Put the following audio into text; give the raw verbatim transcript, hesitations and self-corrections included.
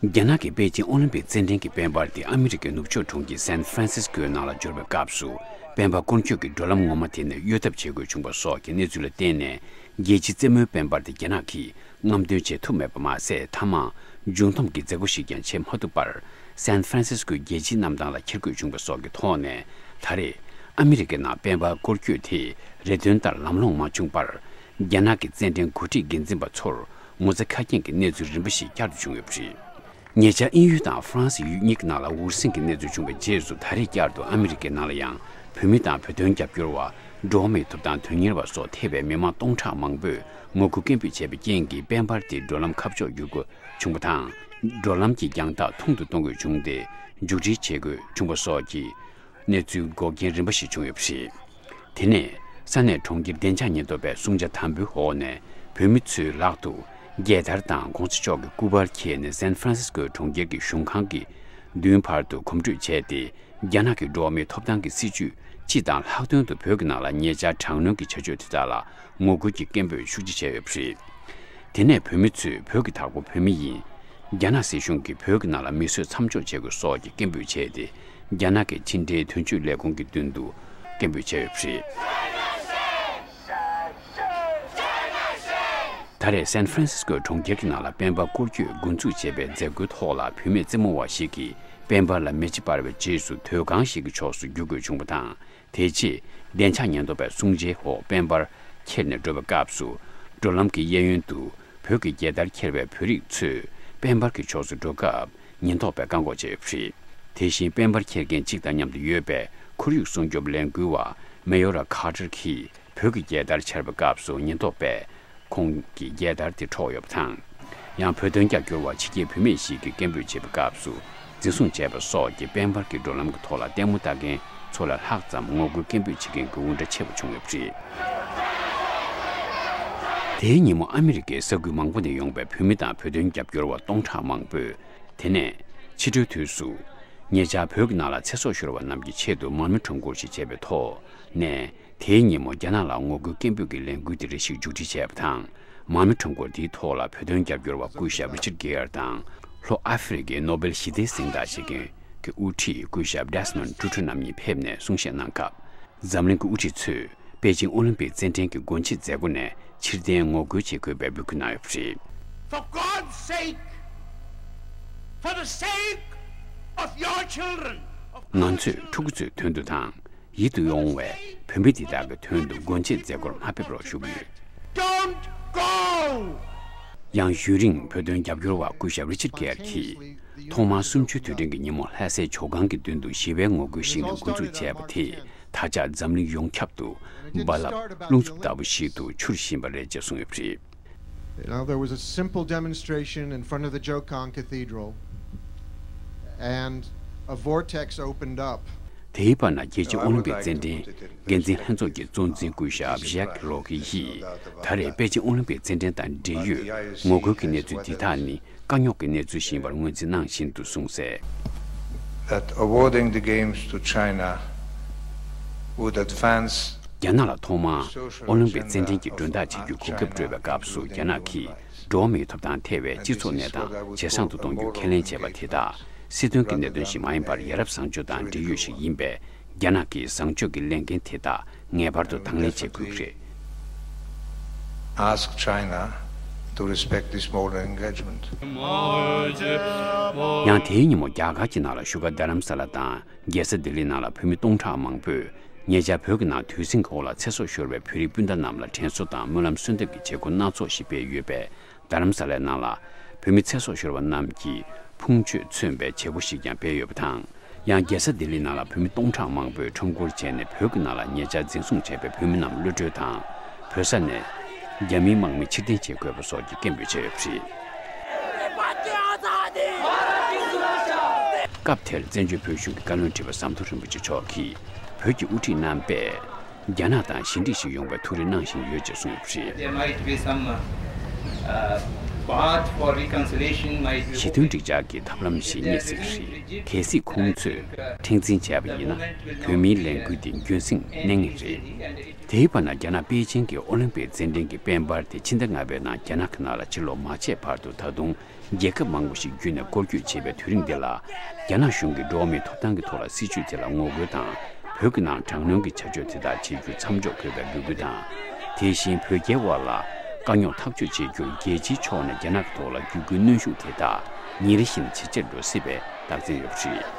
རྒྱ་ནག་གི་པེ་ཅིང་ཨོ་ལིམ་པིག་རྩེད་འགྲན་གྱི་དཔལ་འབར་དེ་ཨ་མི་རི་ཀའི་ནུབ་ཕྱོགས་གྲོང་ཁྱེར་སན་ཧྥ་རན་སིས་ཀོའི་ནང་ལ་འབྱོར་བའི་སྐབས་སུ། དཔལ་འབར་སྐོར་སྐྱོད་ཀྱི་འགྲོ་ལམ་ངོ་མ་དེ་ནས་གཡོལ་ཐབས་བྱེད་དགོས་བྱུང་བ་སོགས་ཀྱི་གནས་ཚུལ་ལ་བརྟེན་ནས། རྒྱལ་སྤྱིའི་རྩེད་མོའི་དཔལ་འབར་དེ་རྒྱ་ནག་གིས་རྔམ་སྟོན་བྱེད་ཐུབ་མེད་པ་མ་ཟད། མཐའ་མ་མཇུག་འཐོམས་ཀྱི་མཛད་སྒོ་ཞིག་ཀྱང་བྱེད་མ་ཐུབ་པར། སན་ཧྥ་རན་སིས་ཀོའི་རྒྱལ་སྤྱིའི་གནམ་ཐང་ལ་འཁྱེར་དགོས་བྱུང་བ་སོགས་ཀྱི་ཐོག་ནས། ད་རེས་ཨ་མི་རི་ཀའི་ནང་དཔལ་འབར་སྐོར་སྐྱོད་དེ་རེ་འདུན་ལྟར་ལམ་ལྷོང་མ་བྱུང་བར། རྒྱ་ནག་གི་རྩེད་འགྲན་འགོ་ཁྲིད་འགན་འཛིན་པ་ཚོར་ངོ་ཚ་ཁ་སྐྱེངས་ཀྱི་གནས་ཚུལ་རིམ་པ་ཞིག་བསྐྱར་དུ་བྱུང་ཡོད་པ་རེད། ཉེ་ཆར་དབྱིན་ཡུལ་དང་ཧྥ་རན་སི་ཡུལ་གཉིས་ཀྱི་ནང་ལ་འུར་ཟིང་གི་གནས་ཚུལ་བྱུང་བའི་རྗེས་སུ། ད་རེས་བསྐྱར་དུ་ཨ་མི་རི་ཀའི་ནང་ལ་ཡང་བོད་མི་དང་བོད་དོན་རྒྱབ་སྐྱོར་བ། འགྲོ་བ་མིའི་ཐོབ་ཐང་དོན་གཉེར་བ་སོགས་ཐེ་བའི་མི་མང་སྟོང་ཕྲག་མང་པོས་ངོ་རྒོལ་སྐད་འབོད་བྱས་པའི་རྐྱེན་གྱིས། དཔལ་འབར་དེའི་འགྲོ་ལམ་ཁ་ཕྱོགས་བསྒྱུར་དགོས་བྱུང་བ་དང་། འགྲོ་ལམ་གྱི་རྒྱང་ཐག་ཐུང་དུ་གཏོང་དགོས་བྱུང་སྟེ། མཇུག་སྒྲིལ་བྱེད་དགོས་བྱུང་བ་སོགས་ཀྱི་གནས་ཚུལ་འགོག་རྐྱེན་རིམ་པ་ཞིག་བྱུང་ཡོད་པ་རེད། དེ་ནས་ས་གནས་གྲོང་ཁྱེར་བདེ་འཇགས་ཉེན་རྟོག་པས་སྲུང་བྱ་དམ་པོའི་འོག་ནས་བོད་མི་ཚོའི་ལག་ཏུ་རྒྱལ་དར་དང་གོང་ས་མཆོག་གི་སྐུ་པར་འཁྱེར་ནས་སན་ཧྥ་རན་སིས་ཀོའི་གྲོང་ཁྱེར་གྱི་གཞུང་ཁང་གི་མདུན་བར་དུ་གོམ་བགྲོད་བྱས་ཏེ། རྒྱ་ནག་གི་འགྲོ་བ་མིའི་ཐོབ་ཐང་གི་སྲིད་བྱུས་སྤྱི་དང་ལྷག་དོན་དུ་བོད་ཀྱི་ནང་ལ་ཉེ་ཆར་དྲག་གནོན་གྱི་བྱ་སྤྱོད་དེ་དག་ལ་ངོ་རྒོལ་གྱི་སྐད་འབོད་ཤུགས་ཆེ་བྱས་ཡོད་པ་རེད། དེ་ནས་བོད་མི་ཚོས་བོད་ཀྱི་བདག་པོ་བོད་མི་ཡིན། རྒྱ་ནག་སྲིད་གཞུང་གིས་བོད་ཀྱི་ནང་ལ་མི་གསོད་མཚམས་འཇོག་བྱེད་དགོས་སོགས་ཀྱི་སྐད་འབོད་བྱས་ཏེ། རྒྱ་ནག་གི་ཕྱི་འབྲེལ་དོན་གཅོད་ལས་ཁུངས་ཀྱི་མདུན་དུ་སྐད་འབོད་བྱས་ཡོད་པ་རེད། ད་རེས་སན་ཧྥ་རན་སིས་ཀོའི་གྲོང་ཁྱེར་གྱི་ནང་ལ་དཔལ་འབར་སྐོར་སྐྱོད་འགོ་འཛུགས་བྱས་པའི་མཛད་སྒོའི་ཐོག་ལ། བུད་མེད་རྩེད་མོ་བ་ཞིག་གིས་དཔལ་འབར་ལ་མེ་ལྕེ་སྤར་བའི་རྗེས་སུ་ཟློས་ཁང་ཞིག་གི་ཕྱོགས་སུ་རྒྱུག་དགོས་བྱུང་བ་དང་། དེ་རྗེས་བདེ་འཇགས་ཉེན་རྟོག་པས་སྲུང་བྱའི་འོག་དཔལ་འབར་འཁྱེར་ནས་འགྲོ་བའི་སྐབས་སུ། འགྲོ་ལམ་གྱི་གཡས་གཡོན་དུ་བོད་ཀྱི་རྒྱལ་དར་འཁྱེར་བའི་བོད་རིགས་ཚོས་དཔལ་འབར་གྱི་ཕྱོགས་སུ་འགྲོ་སྐབས། ཉེན་རྟོག་པས་བཀག་འགོག་བྱས་ཡོད་པ་རེད། དེ་བཞིན་དཔལ་འབར་འཁྱེར་མཁན་གཅིག་དང་མཉམ་དུ་ཡོད་པའི་ཁོར་ཡུག་སྲུང་སྐྱོབ་ལས་འགུལ་བ་མེ་ཡོ་ར་ཁ་ཏར་གྱིས་བོད་ཀྱི་རྒྱལ་དར་འཕྱར་བའི་སྐབས་སུ། ཉེན་རྟོག་པས་ཁོང་གི་རྒྱལ་དར་དེ་འཕྲོག་ཡོད་པ་དང་། ཡང་བོད་དོན་རྒྱབ་སྐྱོར་བ་ཕྱི་རྒྱལ་བུད་མེད་ཞིག་གིས་སྐད་འབོད་བྱེད་པའི་སྐབས་སུ། འཛིན་བཟུང་བྱས་པ་སོགས་ཀྱིས་དཔལ་འབར་གྱི་འགྲོ་ལམ་གྱི་ཐོག་ལ་ལྟད་མོ་ལྟ་མཁན་ཚོ་ལས་ལྷག་ཙམ་ངོ་རྒོལ་སྐད་འབོད་བྱེད་མཁན་གྱི་འུར་སྒྲ་ཆེ་བ་བྱུང་ཡོད་པ་རེད། དེའི་ཉིན་མོ་ཨ་མི་རི་ཀའི་ས་ཁུལ་མང་པོ་ནས་ཡོང་པའི་བོད་མི་དང་བོད་དོན་རྒྱབ་སྐྱོར་བ་སྟོང་ཕྲག་མང་པོས། དེ་ནས་ཕྱི་དྲོའི་དུས་སུ། ཉེ་ཆར་བོད་ཀྱི་ནང་ལ་ཚེ་སྲོག་ཤོར་བ་རྣམས་ཀྱི་ཆེད་དུ་མར་མེ་ཁྲོམ་སྐོར་ཞིག་བྱས་པའི་ཐོག་ནས། དེའི་ཉིན་མོ་རྒྱ་ནག་ལ་ངོ་རྒོལ་སྐད་འབོད་ཀྱི་ལས་འགུལ་དེ་རེ་ཞིག་མཇུག་སྒྲིལ་བྱས་པ་དང་། མར་མེ་ཁྲོམ་སྐོར་དེའི་ཐོག་ལ་བོད་དོན་རྒྱབ་སྐྱོར་བ་སྐུ་ཞབས་རི་ཆར་གེ་ཡར་དང་། ལྷོ་ཨ་ཧྥེ་རི་ཀའི་ནོ་བེལ་ཞི་བདེའི་གཟེངས་རྟགས་བཞེས་མཁན་གྱི་དབུ་ཁྲིད་སྐུ་ཞབས་ཌེ་སི་མོན་ཊུ་ཊུ་རྣམ་གཉིས་ཕེབས་ནས་གསུང་བཤད་གནང་སྐབས། འཛམ་གླིང་གི་དབུ་ཁྲིད་ཚོས་པེ་ཅིང་ཨོ་ལིམ་པིག་རྩེད་འགྲན་གྱི་སྒོ་འབྱེད་མཛད་སྒོ་ནས་ཕྱིར་འཐེན་ངོ་རྒོལ་བྱེད་དགོས་པའི་འབོད་སྐུལ་གནང་ཡོད་པ་རེད། For God's sake, for the sake of your children, of ང་ཚོས་ཕྲུ་གུ་ཚོའི་དོན་དུ་དང་། ཡིད་དུ་འོང་བའི་བོད་མི་འདི་དག་གི་དོན་དུ་སྒོ་འབྱེད་མཛད་སྒོར་མ་ཕེབས་རོགས་ཞུ་གི་ཡོད། Don't go! ཡང་ཡུན་རིང་བོད་དོན་རྒྱབ་སྐྱོར་བ་སྐུ་ཞབས་རི་ཆར་གེ་ཡར་གྱིས། ཐོག་མར་གསུམ་བཅུའི་དུས་དྲན་གྱི་ཉིན་མོ་ལྷ་སའི་ཇོ་ཁང་གི་མདུན་དུ་ཞི་བའི་ངོ་རྒོལ་ཞིག་ནས་འགོ་འཛུགས་བྱས་པ་དེས། ད་ཆ་འཛམ་གླིང་ཡོངས་ཁྱབ་ཏུ་རྦ་རླབས་རླུང་འཚུབ་ལྟ་བུ་ཞིག་ཏུ་འཕྱུར་བཞིན་པ་རེད་ཅེས་གསུངས་ཡོད་པ་རེད། Now, there was a simple demonstration in front of the Jokhang Cathedral, and a vortex opened up. དེའི་བར་ན་རྒྱལ་སྤྱིའི་ཨོ་ལིམ་པིག་རྩེད་འགྲན་འགན་འཛིན་ལྷན་ཚོགས་ཀྱི་གཙོ་འཛིན་སྐུ་ཞབས་ཇེག་རོ་ཁི་ཡིས། ད་རེས་པེ་ཅིང་ཨོ་ལིམ་པིག་རྩེད་འགྲན་དང་འབྲེལ་ཡོད་ངོ་རྒོལ་གྱི་གནས་ཚུལ་འདི་དག་ནི། དཀའ་རྙོག་གི་གནས་ཚུལ་ཞིག་ཡིན་པར་ངོས་འཛིན་གནང་བཞིན་དུ་གསུངས་གསལ། That awarding the games to China would advance རྒྱ་ནག་ལ་ཐོག་མར་ཨོ་ལིམ་པིག་རྩེད་འགྲན་གྱི་མགྲོན་བདག་བྱེད་རྒྱུའི་གོ་སྐབས་སྤྲོད་པའི་སྐབས་སུ། རྒྱ་ནག་གིས་འགྲོ་བ་མིའི་ཐོབ་ཐང་ཐེ་བའི་སྤྱི་ཚོགས་གནས་སྟངས་ཇེ་བཟང་དུ་གཏོང་རྒྱུའི་ཁས་ལེན་བྱས་པ་དེ་དག་སྲིད་དོན་གྱི་གནད་དོན་ཞིག་མ་ཡིན་པར། ཡ་རབས་བཟང་སྤྱོད་དང་འབྲེལ་ཡོད་ཞིག་ཡིན་པས། རྒྱ་ནག་གིས་བཟང་སྤྱོད་ཀྱི་ལས་འགན་དེ་དག་ངེས་པར་དུ་དང་ལེན་བྱེད་དགོས་ཀྱི་རེད། Ask China to respect this modern engagement. ཡང་དེའི་ཉིན་མོ་རྒྱ་གར་གྱི་ནང་ལ་བཞུགས་སྒར་རྡ་རམ་ས་ལ་དང་རྒྱལ་ས་ལྡི་ལི་ནང་ལ་བོད་མི་སྟོང་ཕྲག་མང་པོས་ཉེ་ཆར་བོད་ཀྱི་ནང་དུས་ཟིང་གི་འོག་ལ་ཚེ་སྲོག་ཤོར་བའི་བོད་རིགས་སྤུན་ཟླ་རྣམས་ལ་དྲན་གསོ་དང་སྨོན་ལམ་གསོལ་འདེབས་ཀྱི་བྱེད་སྒོ་སྣ་ཚོགས་ཤིག་སྤེལ་ཡོད་པས། རྡ་རམ་ས་ལའི་ནང་ལ་བོད་མི་ཚེ་སྲོག་ཤོར་བ་རྣམས་ཀྱི་ཕུང་མཆོད་མཚོན་པའི་བྱེད་སྒོ་ཞིག་ཀྱང་སྤེལ་ཡོད་པ་དང་། ཡང་རྒྱལ་ས་ལྡི་ལི་ནང་ལ་བོད་མི་སྟོང་ཕྲག་མང་པོས་ཁྲོམ་སྐོར་བྱས་ནས་བོད་ཀྱི་ནང་ལ་ཉེ་ཆར་འཛིན་བཟུང་བྱས་པའི་བོད་མི་རྣམས་གློད་བཀྲོལ་དང་། བོད་ས་ནས་རྒྱ་མིའི་དམག་མི་ཕྱིར་འཐེན་བྱེད་དགོས་པ་སོགས་ཀྱི་སྐད་འབོད་བྱས་ཡོད་པ་རེད། སྐབས་དེར་བཙན་བྱོལ་བོད་གཞུང་གི་བཀའ་བློན་ཁྲི་པ་ཟམ་གདོང་རིན་པོ་ཆེ་མཆོག་གིས་བོད་ཀྱི་དབུ་ཁྲིད་རྣམ་པས། རྒྱ་ནག་དང་ཞི་འགྲིག་ཞིག་ཡོང་བའི་ཐུགས་རེ་གནང་བཞིན་ཡོད་ཅེས་གསུངས་ཡོད་པ་རེད། There might be some, uh, uh, path for reconciliation might be open. ཞི་མཐུན་འགྲིག་འཇགས་ཀྱི་ཐབས་ལམ་ཞིག་རྙེད་སྲིད་ཀྱི་རེད། གལ་སྲིད་ཁོང་ཚོས་མཁྲེགས་འཛིན་བྱས་པ་ཡིན་ན། བོད་མིའི་ལས་འགུལ་འདི་རྒྱུན་སྲིང་གནས་ངེས་རེད། དེའི་བར་ན་རྒྱ་ནག་པེ་ཅིང་གི་ཨོ་ལིམ་པིག་རྩེད་འགྲན་གྱི་དཔལ་འབར་དེ་ཕྱི་ཟླ་ལྔ་པའི་ནང་རྒྱ་ནག་གི་ནང་ལ་ཕྱིར་ལོག་མ་བྱས་བར་དུ་ད་དུང་ རྒྱལ་ཁབ་མང་པོ་ཞིག་བརྒྱུད་ནས་སྐོར་སྐྱོད་བྱེད་པའི་དུས་རིང་འདི་ལ། རྒྱ་ནག་གཞུང་གིས་འགྲོ་བ་མིའི་ཐོབ་ཐང་གི་ཐོག་ལ་སྲིད་བྱུས་དེ་ལ་ངོ་རྒོལ་དང་། བོད་ཀྱི་ནང་དྲག་གནོན་གྱི་བྱ་སྤྱོད་དེ་དག་བྱེད་རྒྱུ་མཚམས་འཇོག་དགོས་པའི་འབོད་སྐུལ་དང་། དེ་བཞིན་བོད་རྒྱའི་དབར་ལ་དཀའ་རྙོག་ཐག་གཅོད་བྱེད་རྒྱུར་རྒྱལ་སྤྱིའི་ཕྱོགས་ནས་རྒྱ་ནག་གི་ཐོག་ལ་བརྒྱུད་སྐུལ་གནོན་ཤུགས་དེ་དག་ཉིན་རེ་བཞིན་ཇེ་ཆེར་འགྲོ་སྲིད་པའི་རྟགས་མཚན་ཡོད་པ་རེད།